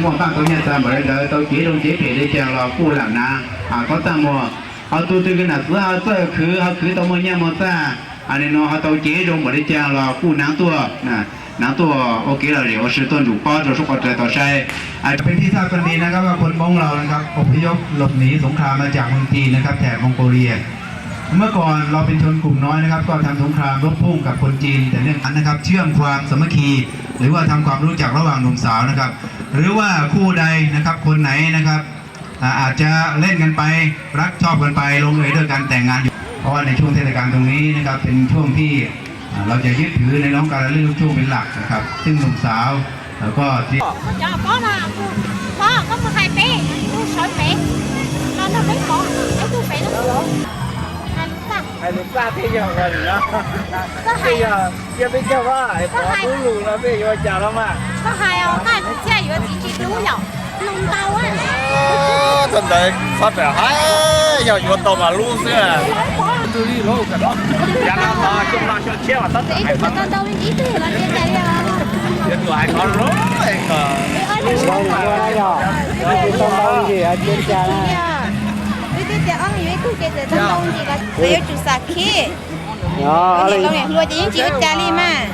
Muaj npaj tau nyaj txag npaum li ntawd, tau cev zoo cev phem li cas los kuj lam hnav, khaub txaj muag. Ho tus twg nam txwv ho txawj khwv, ho khwv tau muaj nyaj muaj txag, nim no ho tau cev zoo npaum li cas los kuj hnav tuaj, hnav tuaj ua kev lom zem ua si tuaj ntsum pob rau sub qhov rai tau saib.เป็นที่ทราบกันดีนะครับว่าคนม้งเรานะครับอพยพหลบหนีสงครามมาจากเมืองจีนนะครับแถบมองโกเลีย เมื่อก่อนเราเป็นชนกลุ่มน้อยนะครับก็ทำสงครามรบพุ่งกับคนจีนแต่เนื่องนั้นนะครับเชื่อมความสามัคคีหรือว่าทำความรู้จักระหว่างหนุ่มสาวนะครับหรือว่าคู่ใดนะครับคนไหนนะครับ อาจจะเล่นกันไปรักชอบกันไปลงเอยด้วยการแต่งงานอยู่เพราะว่าในช่วงเทศกาลตรงนี้นะครับเป็นช่วงที่เราจะยึดถือในเรื่องการละเล่นลูกทุ่งเป็นหลักนะครับซึ่งหนุ่มสาวแล้วก็ Cov ko mas, ko mus hais peb tus sawv pem no nrog peb pov, peb tus pem no. Hais lus txaj, hais lus txaj thiaj yog ua li no. Koj hais, yog peb cog vaj pov tub lus no peb yuav cas los mas. Koj hais os, koj hais txiv txiaj yuav txiv tsis hlub yom, nug ntau. Txoj ntawd txhob rawm hais, yog yuav tau mas hlub xwb. Yav no xyoo no xyoo tshiab mas txhob rawm hais. Yuav tus hais qhov zoo, yog tsis tau ntau li ces cas na. Wb twb tias ob me nyuam ib tug ces txawm tau ntau li, yuav tsum xam khib. Niam hluas ces yeej tsis ua cas li mas.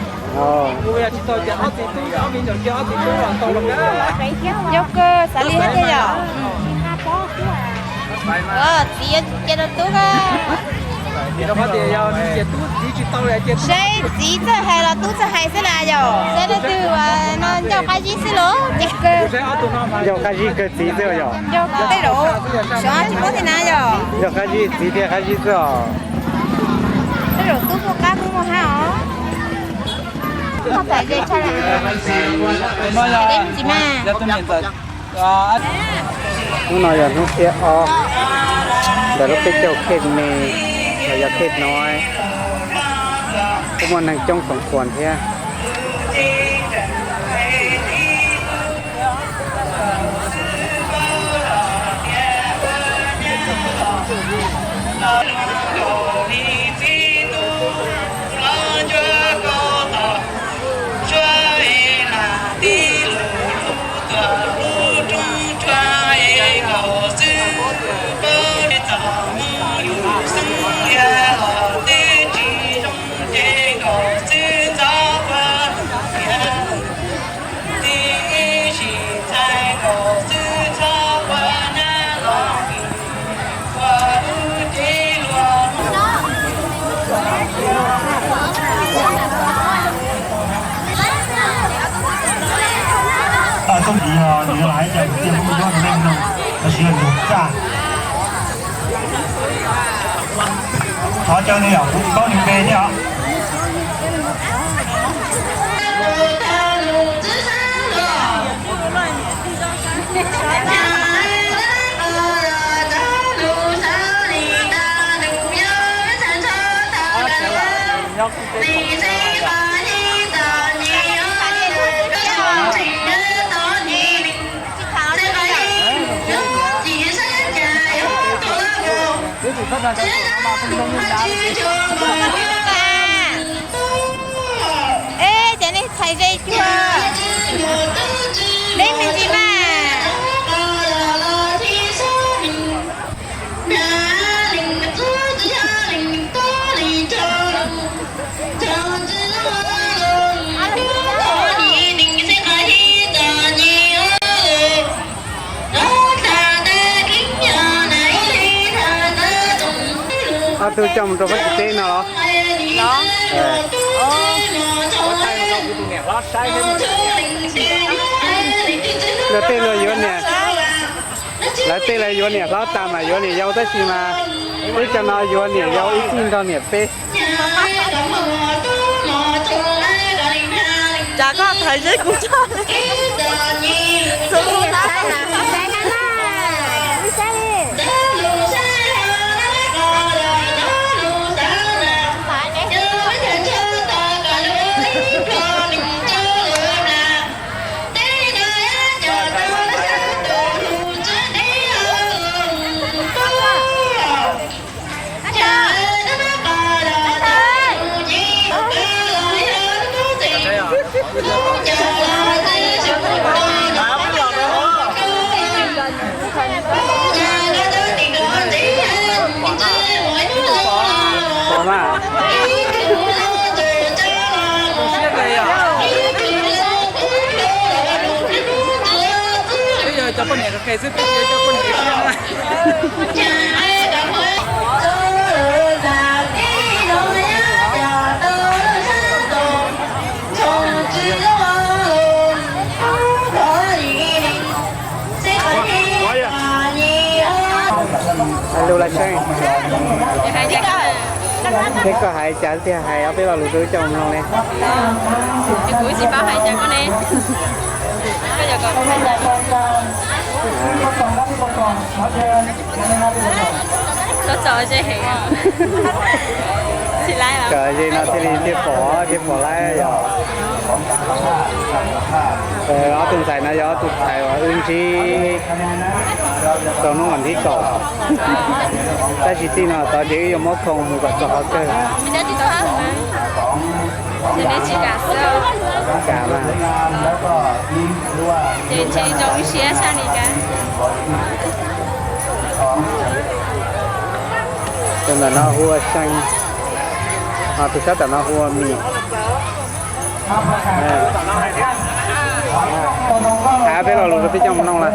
Yog kawg, xav li thiab yom. Txiv yuav cia rau tub. Seb txiv txawj hais los tub txawj hais xwb las yom. Seb leej twg no ncauj qab zib xwb los. Ncauj qab zib kawg txiv xwb yom. Ncauj tej zaum xyov tsis paub thiab na yom. Ncauj qab zib txiv thiaj qab zib xwb os. Tej zaum tub kuj qab kuj muaj hab os. Tsis mas. Hnub no yog hnub thib ob ntawm lub peb caug khej me los yog khej no, kuj muaj neeg coob xoom xuas thiab. Txoj ntawd yog nws laiv cas kuv thiaj muab nws muab rau nej mloog, tab sis yog nws txaj. Thov caw nws yom, kuv tsis paub nws npe thiab os. Eb, ces nej txhais ze cuag, neb me ntsis mas. Ob tug coj mus rau Fab Kis teb no los? Los? Luag tej luag yuav niam, lawv tej lawv yuav niam hlob tas mas yuav niam yau tab sis mas peb cov no yuav niam yau ib txij nrog niam peb. Cas koj thaiv zeb kuv tso. Yog cov poj niam qis xwb, peb tsis yog cov poj niam siab na. Lus Lav Xeeb, thiab koj hais cas thiaj hais ob peb lo lus rau ib co mloog ne? Kuv tsis paub hais cas koj ne. Txom ze heev. Tsis laib los? Txom ze no thiaj li thiaj pom thiaj pom laib yom. Ob tug ntxhais no yog ob tug ntxhais uas wb ntsib rau hnub vas thib kaum, tab sis txij no tod ces wb yuav muab khoo mus kom txog qhov kawg. Kam mas. Ces ntshe zoo siab tshaj li cas. Tus ntawm no hu ua Xeeb, ho tus sab tom no hu ua Mim. Hais peb lo lus rau peb coj mus mloog lawm.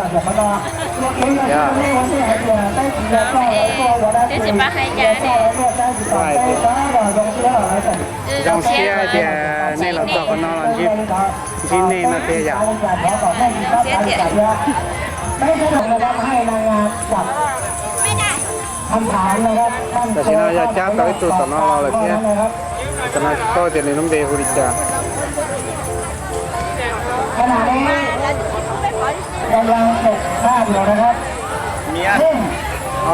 Zoo siab tias nej los txog qhov no los ntsib nej no tiag yom. Tam sim no yog cab tau ib tug tom no los lawm thiab. Tam no tsis paub tias nws lub npe hu li cas.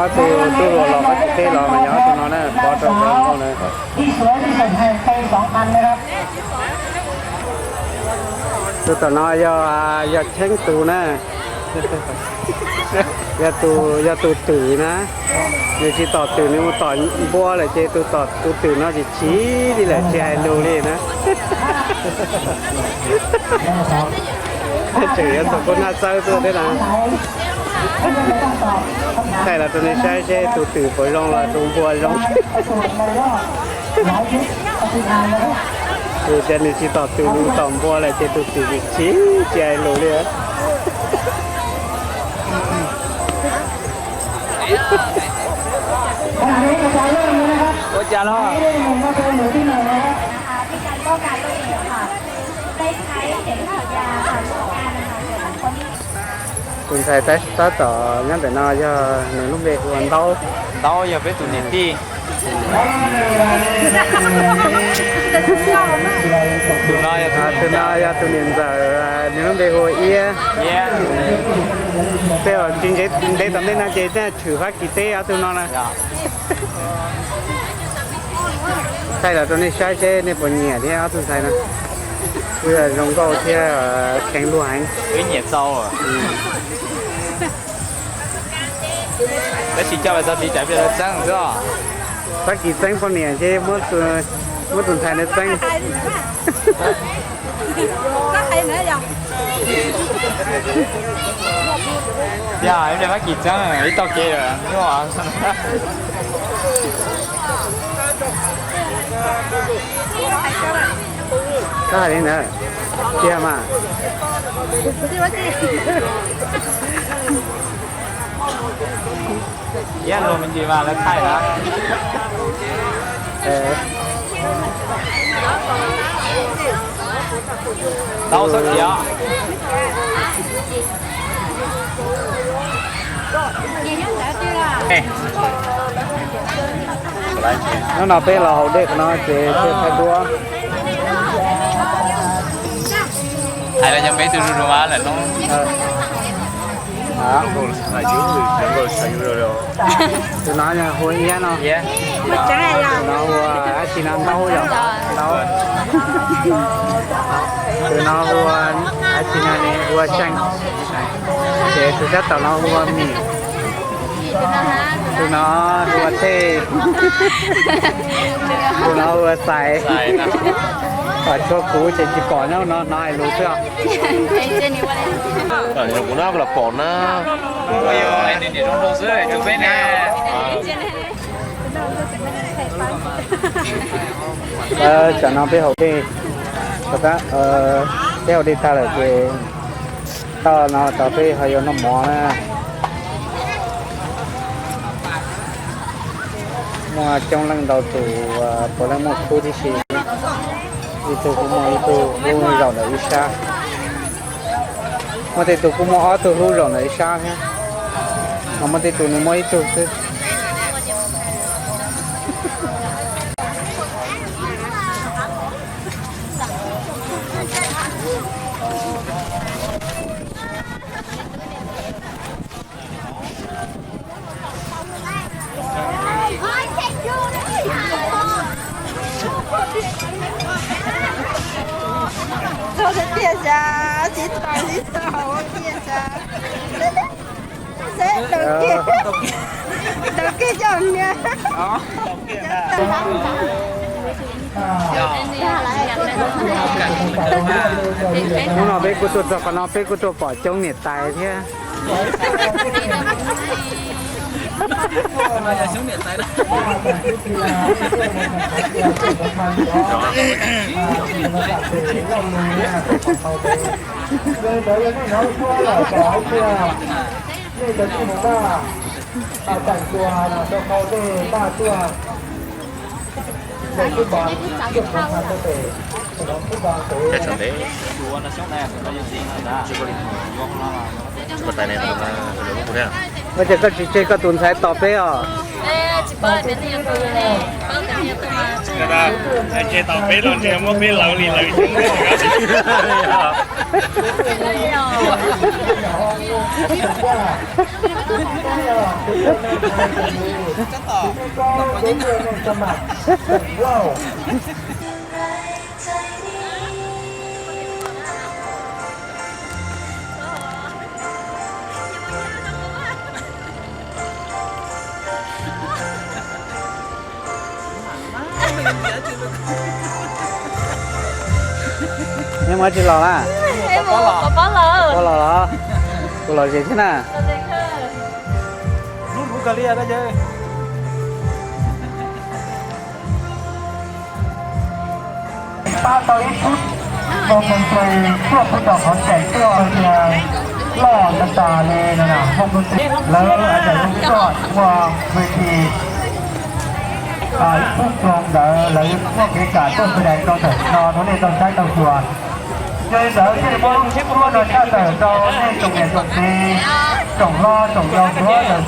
Ob tug tub hluas los qab teb los mas yog ob tug no na, pov rau hauv na. Tus tom no yog, yog Cheeb tus na. Yog tus, yog tus twm na. Nws tsis tom twm, nws mus tom npua lawm ces tus tom, tus twm no tsis chim li lawm, tsis hais lus li na. Tseem yuav txog kua naj txawb tuaj thiab na. Thaij los rau nej saib seb tus twm puas zoo los tus npua zoo. Tus tias nws tsis tom twm, nws tom npua lawm ces tus twm tsis chim, tsis hais lus li. Ua cas los? Tus ntxhais tab tom nyob ntawm no yog nws lub npe hu ua Ntaub. Ntaub yog peb tus niam tij. Tus no yog tus niam ntxawm, nws lub npe hu ua Iab. Tej zaum tsis ntev tom ntej no ces tshwm Fab Kis teb ob tug no na. Thaij los rau nej saib seb nej puas nyiam thiab ob tug ntxhais no. Kuj yog zoo nkauj thiab kheev luag heev. Wb nyiam txaus. Tab sis coj los txog tiv cais peb lawv txeeb xwb os. Fab Kis txeeb poj niam ces muab tus ntxhais ntawd txeeb. Yog ib pliag Fab Kis txeeb ib tog kev lawm. Koj hais li ntawd tiag mas. Iab luag me ntsis mas lawv thaij na. Tau txhob khiav. Hnub no peb los haus dej qhov no ces thiaj thaij duab. Hais los yog peb tug zuj zus mas lawm no. Tus no hu ua Iab no. Tus no hu ua dab tsi no, Ntaub yom? Ntaub. Tus no hu ua dab tsi no ne, hu ua Xeeb. Ces tus sab tom no hu ua Mim. Tus no hu ua Thej. Tus no hu ua Xais. Kom tshuav kuv ces tsis pom nyob no hnov hais lus xwb os. Kuv no los pom na. Peb ne. Tsam no peb haus dej, peb haus dej tag lawm ces toj no rau peb ho yuav noj mov na. Muaj coob leej ntau tus, puav leej muaj khub tib si. Ib tug kuj muaj ib tug hlub zaum ntawm ib sab. Muaj tej tus kuj muaj ob tug hlub zaum ntawm ib sab thiab, ho muaj tej tus nws muaj ib tug xwb. Tiaj xyab, tib tau tib tau tiaj xyab. Seb, daus kiag coj niam. Hnub no peb kuj tuaj txog qhov no peb kuj tuaj pom coob niam tais thiab. Nej cov tij Hmoob Vaj, tag kis no rau qhov nej Vaj tuaj, ua cas koj tsis tseg koj tus ntxhais tos peb os? Tseg tos peb los ntshe muab peb lawv li lawv xyoob. Neb mus dab tsi los na? Pov los los? Kuv los ze thiab na. Pab tau ib phub mus mus ces tuaj pub rau qhov tseem tuaj tias loj tas tas li no na, mus mus ces lawv hais tias zoo coj ua vij thi ib phub ploog ntawd lawv muaj kev kam tuaj xwm daim rau ntawm no rau nej tau saib tau xyuas. Yog li ntawd thiaj li muab tuaj no tshaj tawm rau nej tsoom niam tsoom txiv, tsoom hlob tsoom yau txhua tus.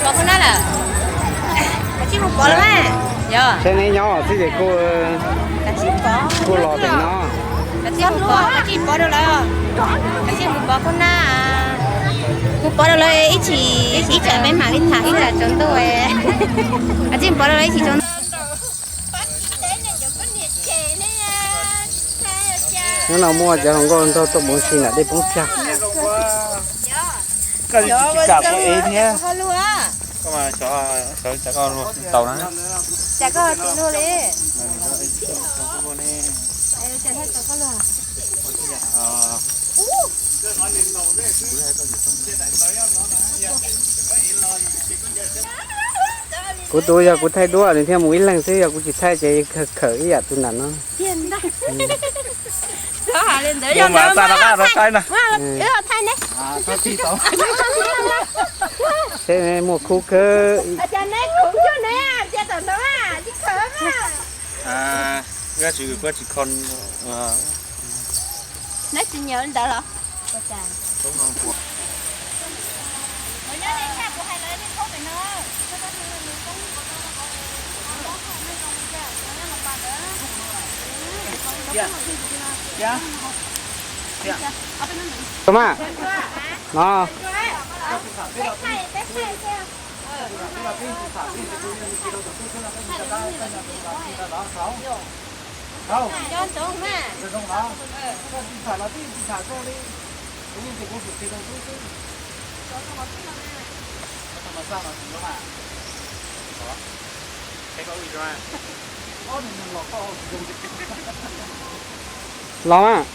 Pov khub nab lawm. Koj tsis mus pov lawm mas. Yog. Saib neb nyob xwb ces kuj, kuj los pem no. Koj tsis mus pov, koj tsis pov rau lawv. Koj tsis mus pov khub nab. Mus pov rau lawv ib chim, ib tsam peb mam li tham ib tsam tsaus ntuj. Koj tsis mus pov rau lawv ib chim tsaus ntuj. Hnub no muaj cov hluas nkauj nraug tuaj mus ua si nram dej poob tsag. Koj tsis kam kuv ev thiab. Koj mas xyov, xyov cas koj luag tsis tau na. Cas koj tsis luag li? Kuv tus yog kuv thaij duab nws thiaj mus ib leeg xwb, yog kuv tsis thaij ces khawm ib yam tus nram no. Seb muaj khub kawg. Neb tsis nyiam li ntawd los? Tau mas, no, Los mas.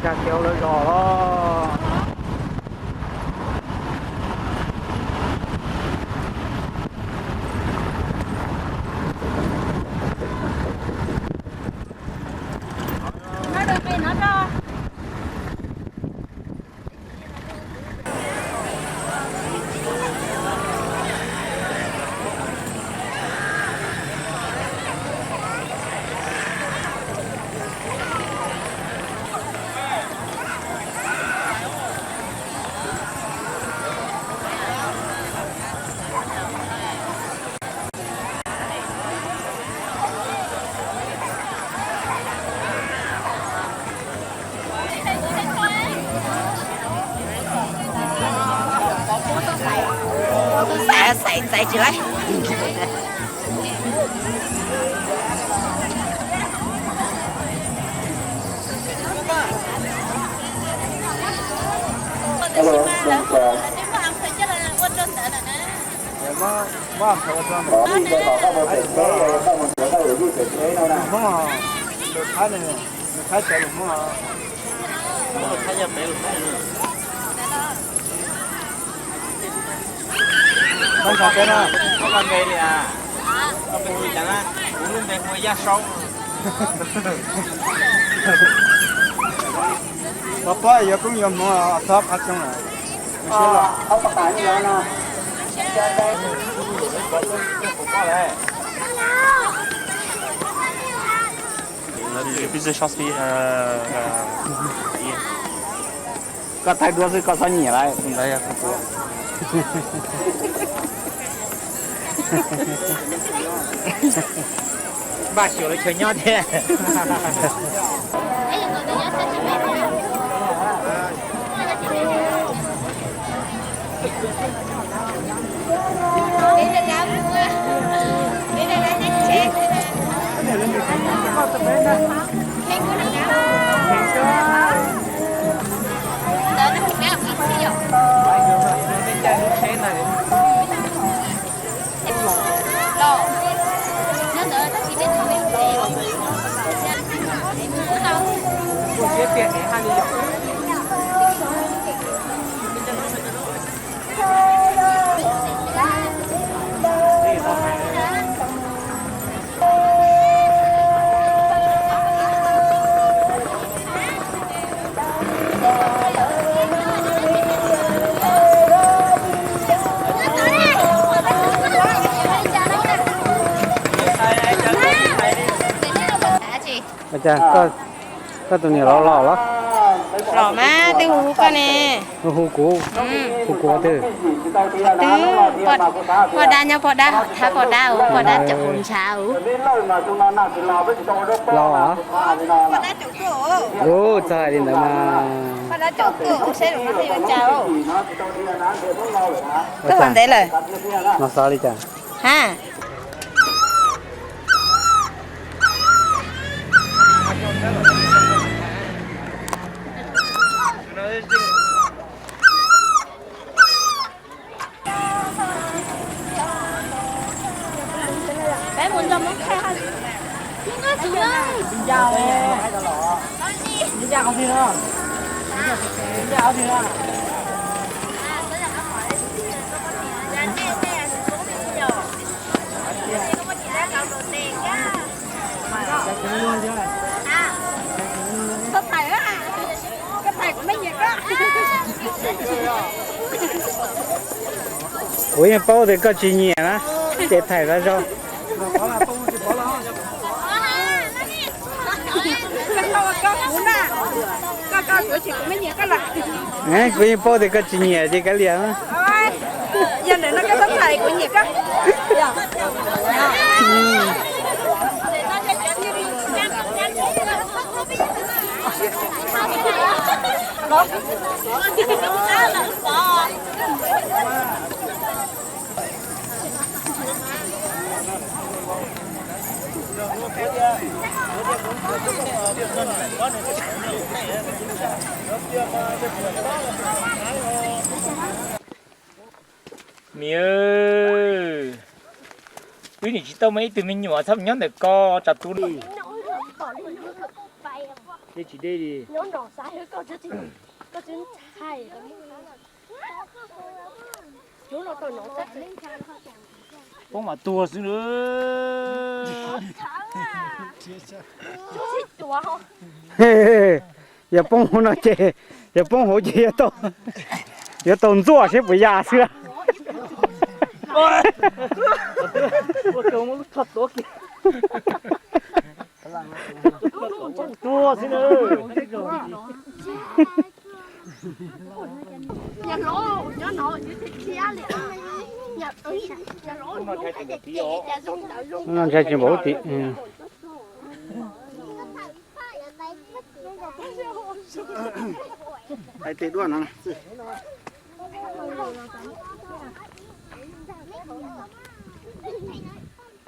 Cag kiag lawv zos los. Xaiv xaiv txaiv tsis laib. Hmoob, lus Thaib ne, lus Thaib cov lus Hmoob. Koj nrog peb na, koj npe li cas na? Kuv lub npe hu ua Yaj Saub. Pov pob yuav koob yuav hmoov txhob qhov rooj. Pizza shop speed, koj thaij duab xwb koj txhob nyiam lawm tus ntawd yog kuv tus. Npaj xyuas lawv chaw nyob thiab. Koj tus niam los los los? Los mas, twb hu hu koj ne. Hu hu kuv? Hu kuv qhov twg? Qhov twg? Poj dab nyob poj dab hauv thab poj dab, poj dab caum hauv ntshav. Los? Ub, txawj hais li ntawd mas. Twb ua ntev lawm. No xav li cas? Ha. Kuv yeej paub tias koj tsis nyiam na, ces thaim zog zog. Koj Kuv yeej paub tias koj tsis nyiam ces kav liam. Yog ntawm no koj txhob tham kuv nyiam koj. Miv, wb nim tsis tau muaj ib tug me nyuam txhob nyob ntawm ko tsam tu li. Dej tsis dej li. Poob mas tuag xwb na. Yog poob hauv no ces, yog poob hauv ces yuav tau ntxuaj seb puas ya xwb. Ntshai tsis npaum tim.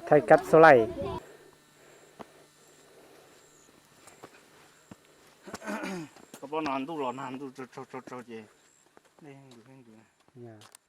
Thaij kab xo lais. Koj pom no ntuj los nag, ntuj tsaug tsaug tsaug ces dej heev ntws heev ntws.